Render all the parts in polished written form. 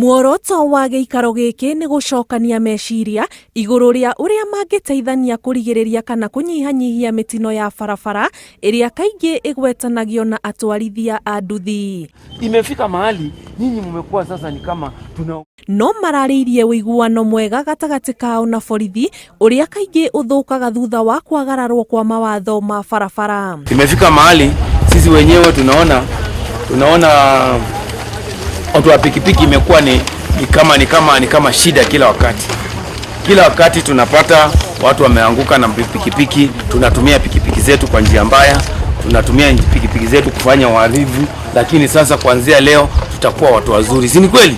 Muoroto wa gĩikaro gĩkĩ nĩ gũcokania meciria igũrũ rĩa ũrĩa mangĩteithania kũrigĩrĩria kana kũnyihanyihia mĩtino ya barabara ĩrĩa kaingĩ ĩgwetanagio na atwarithia a nduthi. Imefika mahali nyinyi mmekuwa sasa ni kama tuna No mararĩirie ũiguano mwega gatagatĩ kao na borithi ũrĩa kaingĩ ũthũkaga thutha wa kwagararwo kwa mawatho ma barabara. Imefika mahali sisi wenyewe tunaona tunaona watu wa pikipiki imekuwa ni, ni kama ni kama ni kama shida kila wakati. Kila wakati tunapata watu wameanguka na pikipiki, tunatumia pikipiki zetu kwa njia mbaya, tunatumia pikipiki zetu kufanya uhalifu, lakini sasa kuanzia leo tutakuwa watu wazuri, si ni kweli?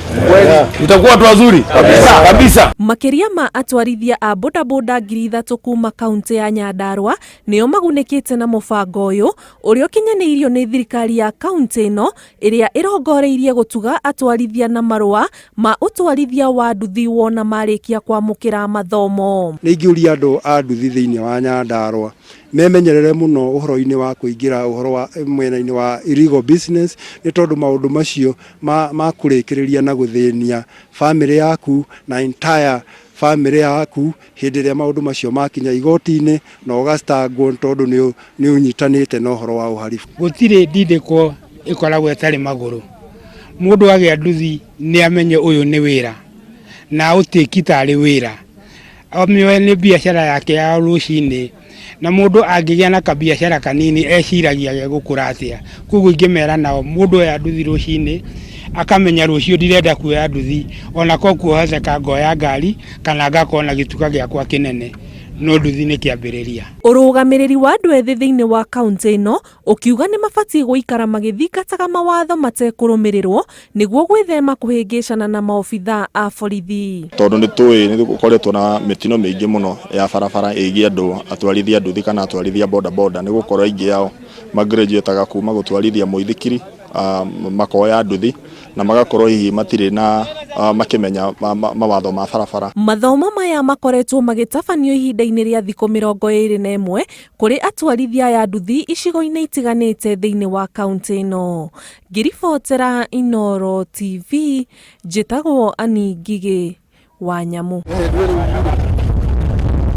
Tutakuwa watu wazuri kabisa kabisa. Makĩria ma atwarithia a bodaboda 3,000 kuma kaunti ya Nyandarua nĩo magunĩkĩte na mũbango ũyũ ũrĩa ũkinyanĩirio nĩ thirikari ya kaunti ĩno ĩrĩa ĩrongoreirie gũtuga atwarithia na marũa ma ũtwarithia wa nduthi wona marĩkia kwamũkĩra mathomo. Nĩ ingĩũria andũ a nduthi thĩinĩ wa Nyandarua memenyerere mũno ũhoro-inĩ wa kũingĩra ũhoro wa mwena-inĩ wa illegal business, nĩ tondũ maũndũ macio ma kũrĩkĩrĩria na gũthĩnia bamĩrĩ yaku na entire bamĩrĩ yaku hĩndĩ ĩrĩa maũndũ macio makinya igoti-inĩ na ũgacitangwo tondũ nĩ ũnyitanĩte na ũhoro wa ũharibu. Gũtirĩ ndindĩko ĩkoragwo ĩtarĩ magũrũ. Mũndũ agĩa nduthi nĩ amenye ũyũ nĩ wĩra na aũtĩki tarĩ wĩra. Amĩoe nĩ biacara yake ya rũcinĩ, na mũndũ angĩgĩa na kabiacara kanini eciragia gegũkũra atĩa. Koguo ingĩmera nao mũndũ oya nduthi rũcinĩ akamenya rũciũ ndirenda kuoya nduthi, ona ko kuohoteka ngoya ngari kana ngakorwo na gĩtuka gĩakwa kĩnene, no nduthi nĩ kĩambĩrĩria. Ũrũgamĩrĩri wa andũ ethĩ thĩinĩ wa kaunti ĩno ũkiuga nĩ mabatiĩ gũikara magĩthingataga mawatho matekũrũmĩrĩrwo nĩguo gwĩthema kũhĩngĩcana na maobithaa a borithi. Tondũ nĩ tũĩ nĩ gũkoretwo na mĩtino mĩingĩ mũno ya barabara ĩgiĩ andũ atwarithia nduthi kana atwarithia boda boda, nĩ gũkorwo aingĩ ao magraduataga kuma gũtwarithia mũithikiri makoya nduthi na magakorwo hihi matirĩ na makĩmenya mawatho ma barabara. Mathomo maya makoretwo magĩtabanio ihinda-inĩ rĩa thikũ 21 kũrĩ atwarithia aya nduthi icigo-inĩ itiganĩte thĩinĩ wa kaunti ĩno. Ngĩribotera Inooro TV, njĩtagwo Annie Ngigĩ wa Nyamũ.